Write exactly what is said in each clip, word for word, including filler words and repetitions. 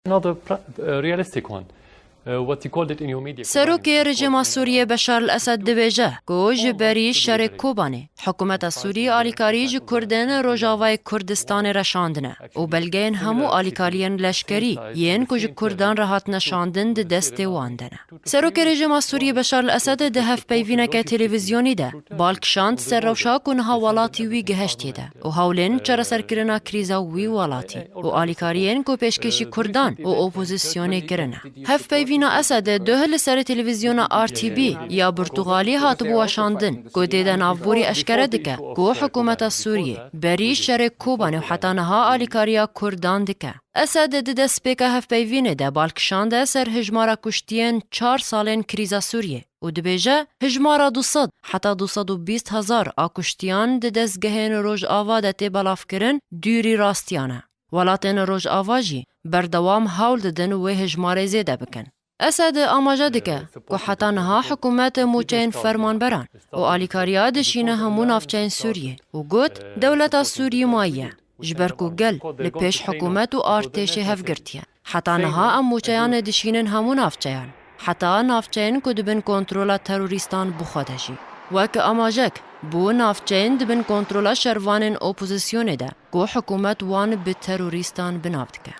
Another pra- uh, realistic one. Uh, what you called it in your media. Serokê rejîma Sûriyê Beşar el-Esed dibêje ku ji berî şerê Kobanê, hikûmeta Sûrî alîkarî ji Kurdên Rojavayê Kurdistanê re şandine û belgeyên hemû alîkariyên leşkerî yên ku ji Kurdan re hatine şandin di destê wan de ne. Serokê rejîma Sûriyê Beşar el-Esed di hevpeyvîneke televîzyonî de bal kişand ser rewşa ku niha welatî wî gihiştiye de û hewlên çareserkirina krîza wî welatî û alîkariyên ku pêşkêşî Kurdan û opozisyonê kirine. Hevpeyvîna Esed duh li ser televîzyona R T B ya Birtugalî hatibû weşandin ku tê de navborî eşkere dike ku hikûmeta Sûriyê berî şerê Kobanê û heta niha alîkariya Kurdan dike. Esed di destpêka hevpeyvînê de bal kişande ser hijmara kuştiyên çar salên krîza Sûriyê û dibêje, hijmara du sed heta du sed û bîst hezar a kuştiyan di dezgehên Rojava de tê belavkirin dûrî rastiyan e. Welatên Rojava jî berdewam hewl didin wê hijmarê zêde bikin. Esed amaje dike ku heta niha hikûmet mûçeyên fermanberan û alîkariya dişîne hemû navçeyên Sûriyê û got, dewleta Sûrî mayiye, ji ber ku gel li pêş hikûmet û artêşê hevgirtiye. Heta niha em mûçeyan dişînin hemû navçeyan, heta navçeyên ku di bin kontrola terorîstan bi xwe de jî. Wek amajek, bo navçeyên di bin kontrola şervanên opozisyonê de ku hikûmet wan bi terorîstan bi nav dike.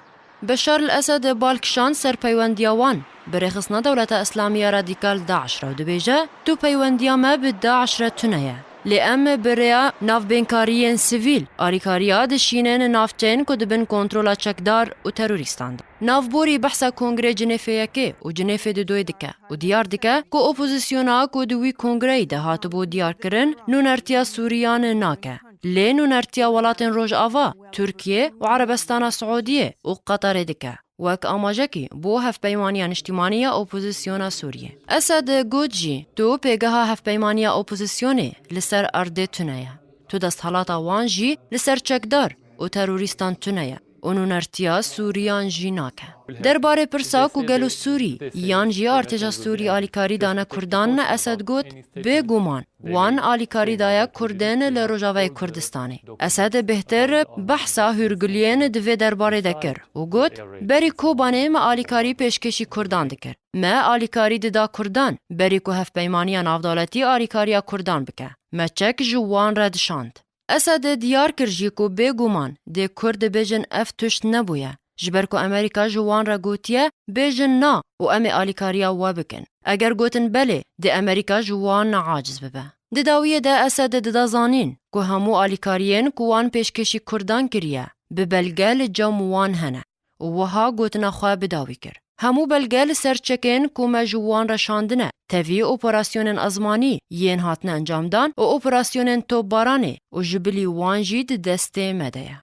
Beşar el-Esed bal kişand ser peywendiya wan bi rêxistina Dewleta Îslamî ya Radîkal DAIŞ re û dibêje, tu peywendiya me bi DAIŞ re tune ye. Lê em bi rêya navbênkariyên sivîl alîkariya dişînin navçeyên ku di bin kontrola çekdar û terorîstan de. Navborî behsa Kongrê Cinêfê yekê û Cinêfê dudoyê dike û diyar dike ku opozisyona ku di wî kongreyî de hatibû diyarkirin, nûnertiya Sûriyan nake. Lê nûnertiya welatên Rojava, Tirkiye û Erebistana Siûdiyê û Qatarê dike, wek amajekî bo hevpeymaniya niştimanî ya opozisyona Sûriyê. Esed got jî, tu pêgeha hevpeymaniya opozisyonê li ser erdê tune ye. Tu desthelata wan jî li ser çekdar û terorîstan tune ye û nûnertiya Sûriyan jî nake. Derbarê pirsa ku gelo Sûrî yan jî artêşa Sûrî alîkarî dane Kurdan, Esed got, bêguman, wan alîkarî daye Kurdên li Rojavayê Kurdistanê. Esed bêhtir behsa hûrguliyên di vê derbarê de kir û got, berî Kobanê me alîkarî pêşkêşî Kurdan dikir. Me alîkarî dida Kurdan, berî ku hevpeymaniya navdewletî alîkariya Kurdan bike. Me çek ji wan re dişand. Esed diyar kir jî ku bêguman dê Kurd bêjin ev tişt nebûye, ji ber ku Amerîka ji wan re gotiye, bêjin na û em ê alîkariya we bikin. Eger gotin belê, dê Amerîka ji wan aciz bibe. Di dawiyê de Esed dida zanîn ku hemû alîkariyên ku wan pêşkêşî Kurdan kiriye, bi belge li cem wan hene û wiha gotina xwe bi dawî kir, hemû belge li ser çekên ku me ji wan re şandine, tevî operasyonên ezmanî yên hatine encamdan û operasyonên topbaranê û ji bilî wan jî di destê me de ye.